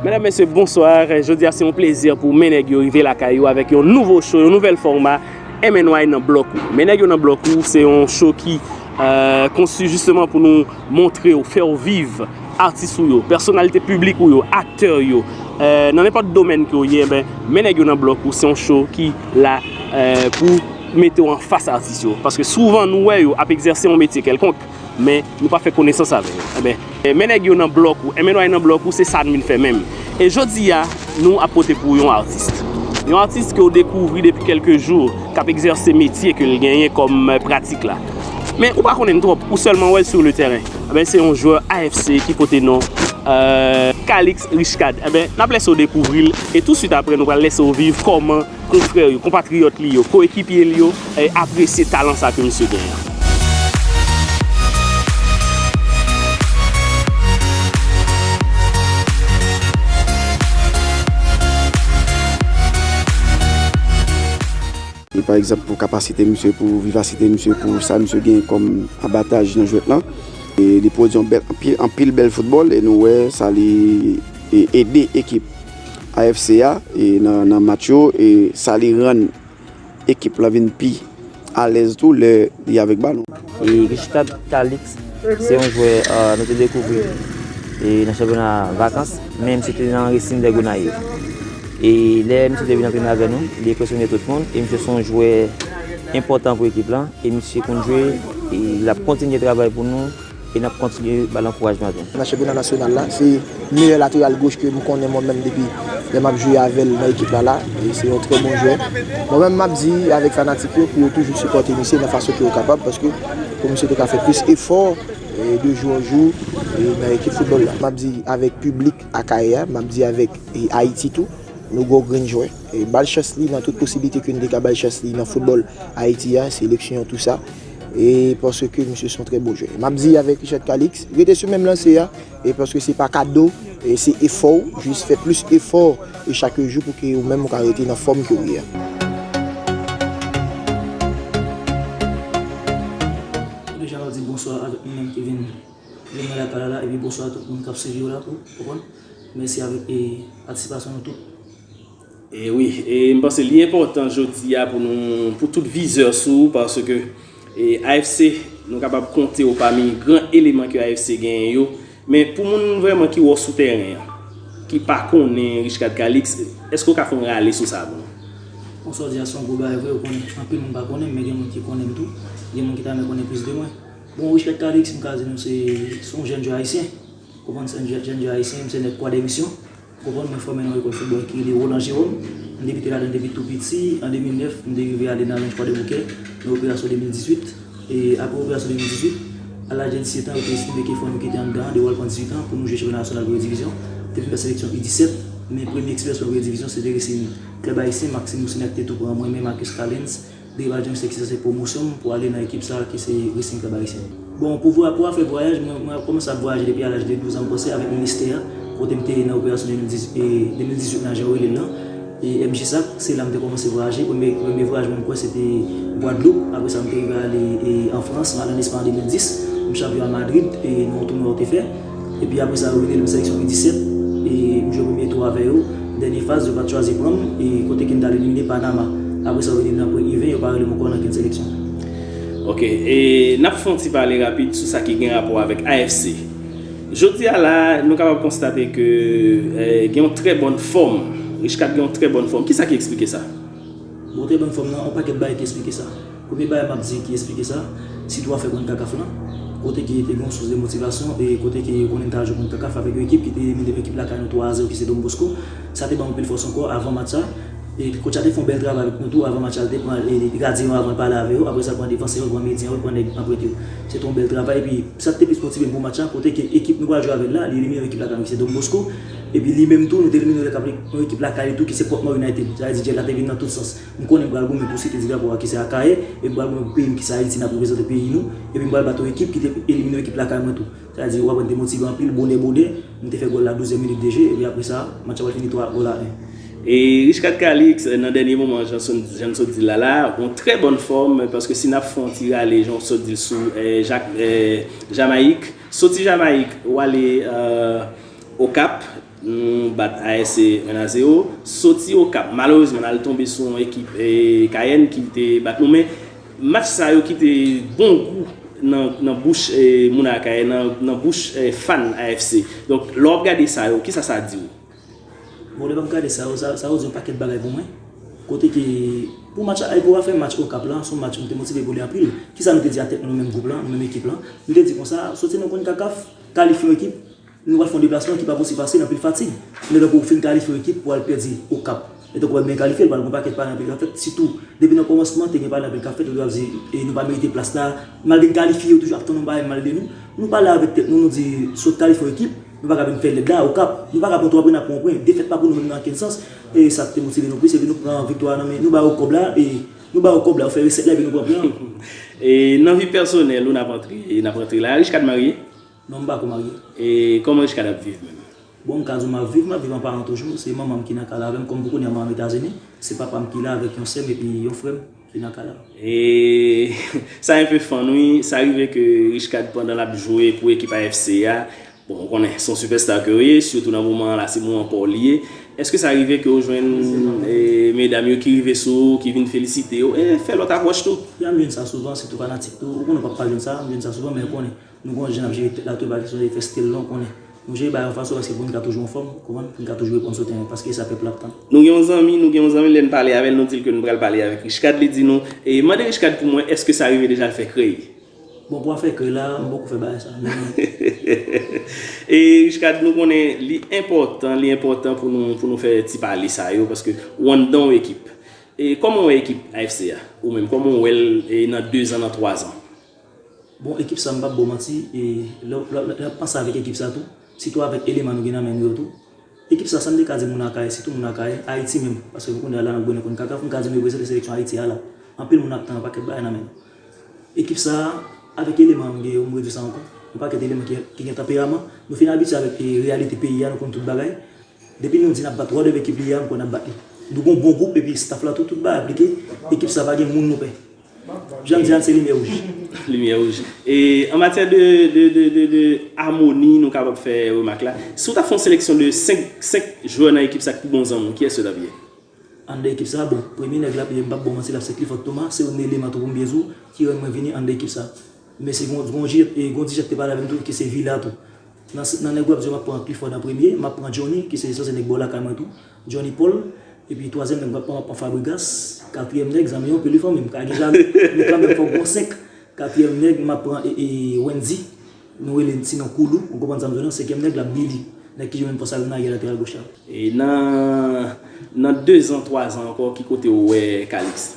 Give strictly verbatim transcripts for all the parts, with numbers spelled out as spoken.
Medam, mesye, bonswa. Jodi a, se yon plezi pou Men Nèg Yo rive lakay ou avèk yon nouvo show, yon nouvèl fòma M N Y nan blòk ou. Men Nèg Yo nan blòk ou, se yon show ki euh, konstwi jisteman pou nou montre w, fè w viv atis ou yo, pèsonalite piblik ou yo, aktè yo, euh, nan nenpòt domèn ke w ye, enben, Men Nèg Yo nan blòk ou, se yon show ki la euh, pou mete w anfas atis yo. Paske souvan, nou wè yo ap egzèse yon metye kèlkonk, men nou pa fè konesans avè yo. Enben, Men Nèg Yo nan blòk ou, M N Y nan blòk ou, se sa n vin fè menm. E jodi a, nou ap pote pou yon atis. Yon atis ke w dekouvri depi kèlke jou, k ap egzèse metye ke l genyen kòm euh, pratik la. Men ou pa konnen l twòp, ou sèlman wè l sou le tèren. Enben, se yon jwè A F C ki pote non euh, Calix Richcard. Enben, n ap lèse w dekouvri l, e touswit apre, nou pral lèse w viv kòman konfrè yo, konpatriyòt li yo, koekipye li yo, eh, apresye talan sa ke misye genyen an. E pa egzanp, pou kapasite misye, pou vivasite misye, pou sa misye gen kòm abataj nan jwèt lan. E li pwodui yon bèl, anpil, anpil bèl foutbòl, e nou wè sa li e, ede ekip A F C a e nan, nan match yo, e sa li rann ekip lan vin pi alèz tou lè li avèk balon. E Richcard Calix, se yon jwè euh, nou te dekouvri e nan chanpyona vakans, men misye te nan Racing de Gonayiv. E lè misye te vin antrene avè nou, li enpresyone tout moun, e misye se yon jwè enpòtan pou ekip lan, e misye konn jwe, e l ap kontinye travay pou nou, e n ap kontinye ba l ankourajman tou. Nan chanpyona nasyonal la, se meyè lateral goch ke m konnen mwen menm depi lè m ap jwe avè l nan ekip la la. E se yon trè bon jwè. Mwen menm, m ap di avèk fanatik yo pou yo toujou sipòte misye nan fason ke yo kapab, paske pou misye te ka fè plis efò e de jou an jou e nan ekip foutbòl la. M ap di avèk piblik Akayè a, m ap di avèk e Ayiti tou, nou gen yon grenn jwè. E ba l chans li nan tout posiblite ke n te ka ba l chans li nan foutbòl Ayiti a, seleksyon, tou sa. E paske misye se yon trè bon jwè. M ap di avèk Richcard Calix, rete sou menm lanse a, e paske se pa kado, e se efò w, jis fè plis efò e chak jou pou ke ou menm ou ka rete nan fòm ke w ye a. Deja, m ap di bonswa avèk nou menm ki vin, vin nan lakay la la, epi bonswa a tout moun k ap swiv yo la tou, ou konprann? Mèsi avèk e, patisipasyon nou tout. E wi, e m panse li enpòtan jodi a pou nou, pou tout vizè sou ou, paske e, A F C, nou kapab konte w pami gran eleman ke A F C genyen yo. Men pou moun vrèman ki wè w sou tèren an, ki pa konnen Richcard Calix, èske w ka fè yon rale sou sa pou nou? Bon, sa w di a se yon gwo bagay vre, ou konnen, anpil moun pa konnen m, men gen moun ki konnen m tou, gen moun ki ta renmen konnen plis de mwen. Bon, Richcard Calix, m ka di nou se, se yon jèn jwè ayisyen. Konprann, se yon jèn jwè ayisyen, m se nèg Croix des Missions. Konprann, mwen fòme nan yon lekòl foutbòl ki rele Roland Jérôme. M debite ladan depi tou piti. An de mil nèf, m te rive ale nan Ranch Kwadèboukè, nan operasyon de mil dizuit. E apre operasyon de mil dizuit, a laj de disèt an, yo te estime ke fò nou kite anndan an, depi w al pran dizuit an, pou nou jwe chanpyona nasyonal premye divizyon. M te vin fè seleksyon U disèt, men premye eksperyans mwen premye divizyon, se te Racing Club Ayisyen, Maxime Moussinac te tou pran mwen, men Marcus Callens, Derival Johnston ki sanse pwomosyon m pou ale nan ekip sa a ki se Racing Club Ayisyen. Bon, pou vwa-, pou afè vwayaj, mwen, mwen ap kòmanse ap vwayaje depi a laj de douz an, m panse, avèk Ministè a, kote m te nan operasyon de mil diz, e, de mil dizuit nan jan yo rele l lan, e M J SAC, se la m te kòmanse vwayaje. Premye, premye vwayaj mwen, m kwè, se te Gwadloup. Apre sa, m te rive ale, e, an Frans, m ale an Espay an de mil dis, m chanpyon a Madrid, e, nan yon tounwa yo te fè. Epi apre sa, yo vini nan seleksyon U disèt, e m jwe premye tou avè yo. Dènye faz, yo pa t chwazi pran m, e kote ke m t al elimine Panama. Apre sa, yo vini nan pre U ven, yo pa rele m ankò nan kenn seleksyon. Ok, e n ap fè yon ti pale rapid sou sa ki gen rapò avèk A F C. Jodi a la, nou kapab konstate ke eh, gen yon trè bòn fòm. Richcard gen yon trè bòn fòm. Kisa ki eksplike sa? Bon, trè bòn fòm nan, yon pakèt bagay ki eksplike sa. Premye bagay m ap di ki eksplike sa, sitou afè konnkakaf lan, kote ke te gen yon sous de motivasyon e kote ke yo konnen n t al jwe konnkakaf avèk yon ekip ki te elimine ekip lakay nou twa a zewo ki se Don Bosco. Sa te ban m anpil fòs ankò avan match sa. E kotch la te fè yon bèl travay avèk nou tou avan match la. Li te pran e, gadyen yo avan, li pale avè yo. Apre sa, li pran defansè yo, li pran medyen yo, li pran nèg anprente yo. Se te yon bèl travay. Epi, sa ki te plis motive m pou match la, kote ke ekip nou pral jwe avè l la, li elimine yon ekip lakay nou ki se Don Bosco. Epi, li menm tou, nou te elimine yon ekip lakay li tou ki se Portmore United. Sa vle di, djèl la te vin nan tout sans. M konnen m pral goumen pou Site di Drapo a ki se Akayè, e m pral goumen pou peyi m ki se Ayiti, n ap reprezante peyi nou, epi m pral bat yon ekip ki te elimine yon ekip lakay mwen tou. Sa vle di, w ap wè m te motive anpil, bonè bonè, m te fè gòl la douzyèm minit de je, epi apre sa, match la pral fini twa gòl a en. E Richcard Calix, nan dènye moman, jan sot, jan n sot di l la la, yon trè bòn fòm, paske si n ap fè yon ti rale, jan w sot di l sou eh, Jak, eh, Jamayik, soti Jamayik, w ale eh, Okap, nou bat A F C en a zewo. Soti Okap, malerezman, n al tonbe sou yon ekip e, Kayèn ki te bat nou. Men match sa yo kite bon gou nan, nan bouch e, moun Akayè, nan, nan bouch e, fan A F C. Donk, lè w ap gade sa yo, kisa sa di w? Bon, lè m ap gade sa yo, sa, sa yo di yon pakèt bagay pou mwen. Kote ke, pou match, pou w ap fè match Okap la, se yon match nou te motive pou li anpil. Kisa nou te di a tèt nou, nou menm gwoup la, nou menm ekip la? Nou te di konsa, soti nan Konkakaf, kalifye yon ekip, nou pral fè yon deplasman ki pa posib pase, anpil fatig. Men lè pou w fin kalifye yon ekip pou al pèdi Okap. Lè tankou w al byen kalifye, l pral gen yon pakèt pale anpil k ap fèt, sitou depi nan kòmansman, te gen pale anpil k ap fèt, yo t ap di e, nou pa merite plas la, malgre n kalifye, yo toujou ap tann yon bagay mal de nou. Nou pale avèk tèt nou, nou di sot kalifye yon ekip, nou pa ka vin fè lèd la Okap. Nou pa ka pran twa pwen, n ap pran yon pwen. Defèt pa pou nou menm nan okenn sans. E sa k te motive nou plis, epi nou pran viktwa a nan men, nou ba yo kòb la, e nou ba yo kòb la, yo fè resèt la, epi nou pran pwen an. E nan vi pèsonèl ou n ap antre, n ap antre la, Richecad marye? Non, m pa ko marye. E kòman Richecad ap viv menm? Bon, m ka di w m ap viv, m ap viv an paran toujou. Se manman m ki nan kay la avè m, kòm ou konnen manman m Etazini. Se papa m ki la avèk yon sè m epi yon frè m ki nan kay la. E sa enpe fan wi, sa rive ke Richecad pandan l ap jwe pou ekip A F C a, bon, ou konnen, se yon sipèsta ke w ye, sitou nan moman an la, se moman pa w li ye. Èske sa rive ke w jwenn e, medam yo ki rive sou ou, ki vin felisite w, e fè lòt apwòch tou? Ya, m jwenn sa souvan, sitou fanatik tou. Ou konnen w p ap pa jwenn sa, m jwenn sa souvan, men ou konnen, nou gen yon jan n ap jere tèt la tou, e pa kesyon de fè stèl non, ou konnen. Nou jere bagay yon fason paske pou n ka toujou anfòm, konprann, pou n ka toujou reponn sou teren, paske e sa pèp la ap tann. Nou gen yon zanmi, nou gen yon zanmi, lè n pale avè l, nou di l ke nou pral pale avèk Richecad, li di nou, e mande Richecad pou mwen, èske sa rive deja l fè krèy? Bon, pou afè krèy la, m poko fè bagay sa, men. E Richecad, nou konnen li enpòtan, li enpòtan pou nou, pou nou fè ti pale sa yo, paske ou anndan yon ekip. E kòman w wè ekip A F C a, ou menm, kòman w wè l e, nan dezan, nan twazan? Bon, ekip sa, m p ap ba w manti, e lè, lè, lè, lè m panse avèk ekip sa tou, sitou avèk eleman nou gen nan men nou yo tou. Ekip sa, sa m te ka di moun Akayè, sitou moun Akayè, Ayiti menm, paske nou konnen la n ap goumen kont Konkakaf, m ka di nou reprezante seleksyon Ayiti a la. Anpil moun ap tann yon pakèt bagay nan men nou. Ekip sa, avèk eleman m gen yo, m redwi sa ankò. Yon pakèt eleman ki, ki gen tanperaman. Nou fin abitye avèk e, reyalite peyi a, nou konn tout bagay. Depi nou di n ap bat whatever ekip li ye a, m kwè n ap bat li. Nou gen yon bon gwoup epi staff la tou, tout bagay aplike. Ekip sa pa gen moun nou pè. Jan m di a, se limyè wouj. Limyè wouj. E an matyè de, de, de, de, de amoni, nou kapab fè remak la. Si w ta fè yon seleksyon de senk, senk jwè nan ekip sa k pi bon zanmi w, kiyès yo t ap ye? Anndan ekip sa, bon, premye nèg l ap ye, m p ap ba w manti, l ap se Clifford Thomas, se youn nan eleman tou pou m byen di w, ki rann mwen vini anndan ekip sa. Men se gon, gon, gon ti jan k te pale avè m tou, ki se Villa tou. Nan, nan nèg w ap di yo, m ap pran Clifford an premye, m ap pran Johnny, ki se sanse nèg bò lakay mwen tou, Johnny Paul, epi twazyèm nèg m ap pran, m ap pran Fabregas, katriyèm nèg, zanmi yon peli fanmi m, ka gen zanmi, men kanmenm fòk gon senk, katriyèm nèg, m ap pran e, e, Wendy, nou rele l sinon Koulou, ou konprann sa m di w lan, senkyèm nèg la Billy, nèg ki jwe menm pòs avè m nan aryè lateral goch la. E nan, nan dezan, twazan ankò, ki kote w wè Calix?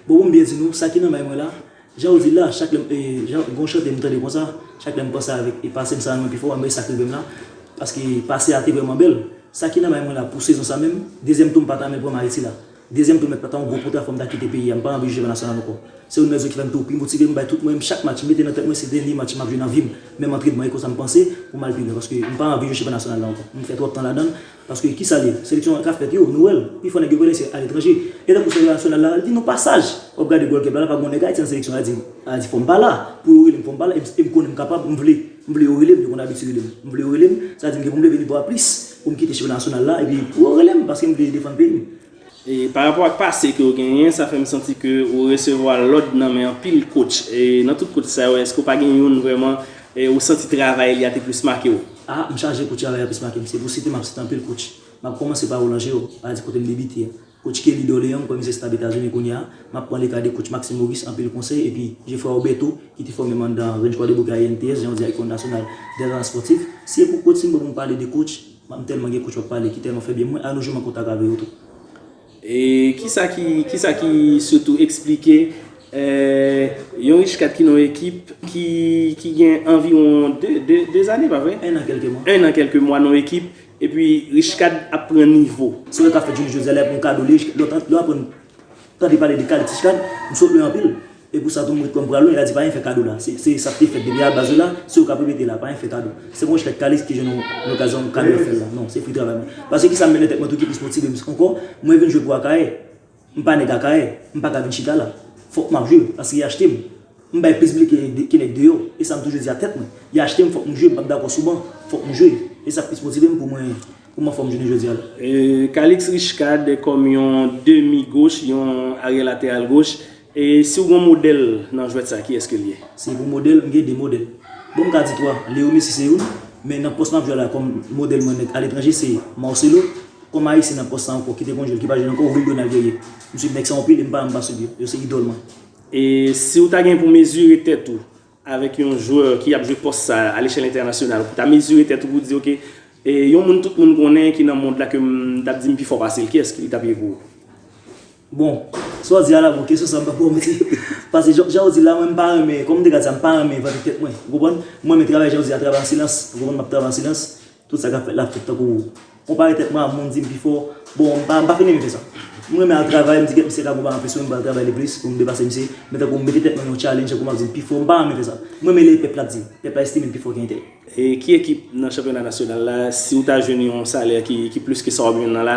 Bon, pou m byen di nou, sa ki nan may mwen la, jan w di l la, chak lè m, e, jan, gon chante m tande konsa, chak lè m panse avèk e pase m sa nan mwen pi fò, anben sa k rive m la, paske pase a te vrèman bèl. Sa ki nan may mwen la pou sezon sa menm, dezyèm tou m pa ta renmen l pran m Ayiti la. Dezyèm tou m mèt pa ta yon gwo kontra fò m ta kite peyi a, m pa anvi jwe chanpyona nasyonal ankò. Se youn nan rezon ki fè m tou pi motive m, bay tout mwen m chak match, m mete nan tèt mwen se dènye match m ap jwe nan vi m, menm antrenman e konsa m panse pou m al pi lwen, paske m pa anvi jwe chanpyona nasyonal la ankò. M fè twòp tan ladan l, paske kisa l ye? Seleksyon an k ap fèt yo, nou wè l, pifò nèg yo prale se aletranje. E tankou chanpyona nasyonal la, li vin yon pasaj. W ap gade gòlkèp la, la pa gon nèg Ayiti nan seleksyon, sa di, sa di fò m pa la, pou yo rele m fò m pa la, e m, e m konnen m kapab, m vle, m vle yo rele m, yo konn abitye rele m. M vle yo rele m, sa di m gen pou m leve nivo a plis, pou m kite chanpyona nasyonal la, epi pou yo rele m, paske m vle defann peyi m. E pa rapò ak pase ke w genyen, sa fè m santi ke ou resevwa lòd nan men anpil coach. E nan tout coach sa yo, èske w pa gen youn vrèman e ou santi travay li a te plis make w? A, m chaje coach travay a plis make m. Se pou site, m ap site anpil coach. M ap kòmanse pa Roland Géo, pa di kote m debite a. Coach Kelly Dorleans, m kwè misye se t ap Etazini kounye a. M ap pran le ka de coach Maxime Maurice, anpil konsèy, epi Jeffrey Roberto, ki te fòme m anndan Range Guadeloupe I N T S, jan w di a, École Nationale des Arts Sportifs. Si e pou coach, si m bon pou m pale de coach, m tèlman gen coach w ap pale ki tèlman fè byen pou mwen, annou jwenn an kontak avè yo tou. E kisa ki, kisa ki sitou eksplike e, yon Richecad ki nan yon ekip ki, ki gen anviwon de, de, de zane, pa vre? En an kèlke mwa. En an kèlke mwa nan yon ekip, epi Richecad ap pran nivo. Se ou k ap fè jounen jodi a, lè pou yon kado li, lè w aprann tande pale de Calix Richecad, m sot lwen anpil. E pou sa tou, m ret kwè m pral lwen, la di pa anyen fè kado la. Se, se sa k te fèt depi a baz yo la, se yo k ap repete la, pa anyen fè kado. Se pa yon Richecad Calix ki jwenn yon lokazyon kado ap fè l la. Non, se fri travay mwen. Paske kisa m mennen tèt mwen tou ki plis motive m ankò, mwen vin jwe pou Akayè. M pa nèg Akayè, m pa ka vin chita la. Fòk m ap jwe, paske y achte m. M bay plis bri ke, ke nèg deyò, e sa m toujou di a tèt mwen. Y achte m, fòk m jwe, m p ap dakò sou ban, fòk m jwe. E sa k plis motive m pou mwen, pou m anfòm jounen jodi a la. E, Calix Richecad kòm yon demi goch, yon aryè lateral goch. E si w gen yon modèl nan jwèt sa, kiyès ke l ye? Se pou modèl, m gen de modèl. Bon, m ka di twa, Leo Messi se youn, men nan pòs m ap jwe la kòm modèl mwen nèt aletranje, se Marcelo. Kòm ayisyen nan pòs sa ankò, ki te konn jwe l, ki pa jwe l ankò, Wildo Nalguerrier. M swiv nèg sa anpil e m pa, m pa swiv yo. Yo se idòl mwen. E si w ta gen pou mezire tèt ou avèk yon jwè ki ap jwe pòs sa a lechèl entènasyonal, pou ta mezire tèt ou pou di, oke, e yon moun tout moun konnen ki nan mond la ke m t ap di m pi fò pase l, kiyès ki t ap ye pou ou? Bon, sa w di a la, bon, kesyon sa, m p ap ba w manti. Paske jan, jan w di la, mwen, m pa renmen, kòm m te ka di sa, m pa renmen vante tèt mwen. Ou konprann? Mwen, m travay, jan w di a, travay an silans. Ou konprann? M ap travay an silans. Tout sa k ap fèt la ap fèt tankou konpare tèt mwen a moun di m pi fò. Bon, m pa, m pa fin renmen fè sa. M renmen al travay, m di, "Kèt, misye ka gon bagay anplis mwen, m pral travay li plis pou m depase misye." Men tankou m mete tèt mwen nan yon challenge, tankou m ap di m pi fò, m pa renmen fè sa. Mwen, m renmen lè pèp la ap di m. Pèp la estime m pi fò ke entèl. E ki ekip nan chanpyona nasyonal la, si w ta jwenn yon salè ki, ki plis ke sa w ap jwenn nan la,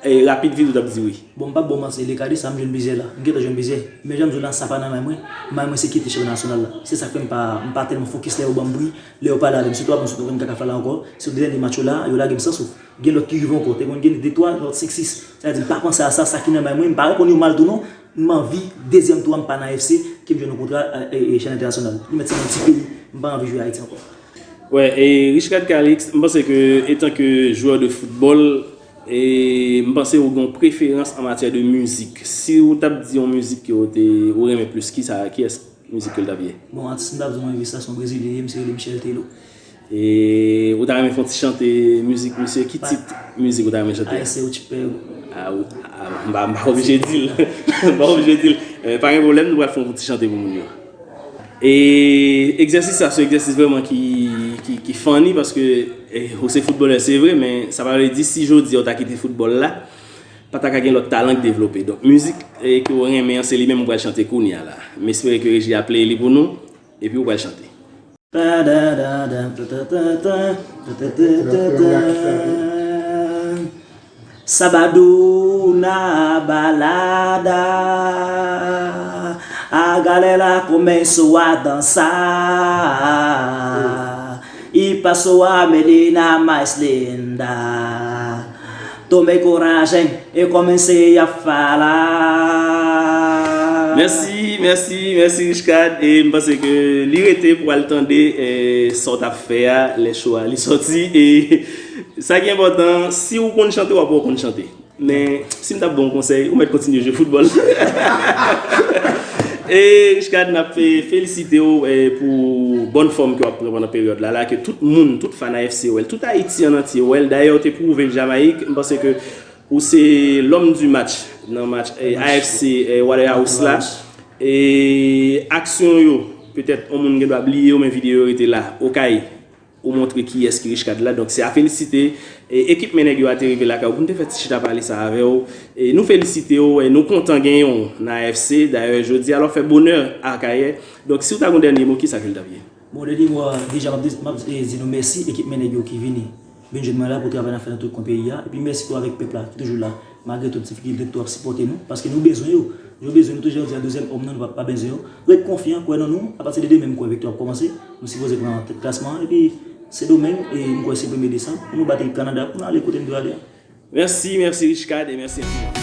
e rapid vit ou t ap di wi? Bon, m p ap ba w manti, le ka de sa, m jwenn plizyè la. M gentan jwenn plizyè. Men jan m di w la, sa pa nan may mwen. May mwen se kite chanpyona nasyonal la. Se sa k fè m pa, m pa tèlman fokis lè yo ban m bri, lè yo pale avè m. Sitou apre m sot nan kaka fala ankò, se dènye match yo la, yo lage m san souf. Gen lòt ki rive ankò, te konn gen de twa, lòt senk, sis. Sa vle di, m pa panse a sa, sa ki nan may mwen, m pa reponn yo mal tou non. M anvi dezyèm tou a, m pa nan A F C, ke m jwenn yon kontra, e, e, chèn entènasyonal. Li mèt se yon ti peyi, m pa anvi jwe Ayiti ankò. Wè, e Richecad Calix, m panse ke etan ke jwè de foutbòl, e m panse ou gen yon preferans an matyè de mizik. Si ou t ap di yon mizik ke ou te, ou renmen plis, kisa, kiyès mizik ke l t ap ye? Bon, atis m t ap di w mwen, sa se yon brezilyen, misye rele Michel Tello. E ou ta renmen fè yon ti chante mizik misye? Ki tit mizik ou ta renmen chante? Ay, se ou ti pè. Ah, ou, ah, m pa, m pa oblije di l. M pa oblije di l. Eh, pa gen pwoblèm, nou pral fè yon ti chante pou moun yo. E egzèsis sa, se yon egzèsis vrèman ki, ki, ki funny, paske, eh, ou se foutbolè, se vre, men sa pa vle di si jodi a ou ta kite foutbòl la, pa ta ka gen lòt talan ki devlope. Donk, mizik, eh, ke ou renmen an, se li menm ou pral chante kounye a la. M espere ke reji a play li pou nou, epi ou pral chante. Sabaduna balada, a galera começou a dançar, e passou a menina mais linda. Tomei coragem e comecei a falar. Mèsi, mèsi, mèsi Richecad. E m panse ke li rete pou al tande, eh, sa w t ap fè a, lè cho a li sòti. E sa ki enpòtan, si w konn chante, w ap wè w konn chante. Men, si m t ap ba w yon konsèy, ou mèt kontinye jwe foutbòl. E Richecad, n ap fe-, felisite w, eh, pou bòn fòm ke w ap pran pandan peryòd la, la, ke tout moun, tout fan A F C wè l, tout Ayiti an antye wè l. Dayè, w te pwouve l Jamayik. M panse ke ou se l'homme du match nan match, eh, A F C, eh, Waterhouse la. E aksyon yo, petèt, yon moun gen dwa bliye yo, men videyo yo rete la. Okay, ou montre kiyès ki Richecad la. Donk, se a felisite. E ekip Men Nèg yo a te rive lakay ou pou n te fè ti chita pale sa avè w. E nou felisite w, e nou kontan genyen w nan A F C. Dayè, jodi a, l ap fè bonè Akayè. Donk, si w ta gen yon dènye mo, kisa ke l t ap ye? Bon, dènye mo a, deja, m ap di, m ap, eh, di nou mèsi, ekip Men Nèg yo ki vini. Vin jwenn mwen la pou travay n ap fè nan tout kwen peyi a. Epi mèsi tou avèk pèp la ki toujou la, malgre tout difikilte, tou ap sipòte nou, paske nou bezwen yo. Yo bezwen nou tou, jan yo di a, dezyèm òm nan, nou pa, pa bezwen yo. Ret konfyan, kwè nan nou. Apati de demen, m kwè viktwa ap kòmanse. Nou sipoze pran tèt klasman an, epi Sendomeng, e m kwè se premye desanm, pou nou bat ekip Kanada, pou nou ale kote nou dwe ale a. Mèsi, mèsi Richecad, e mèsi enfiniman.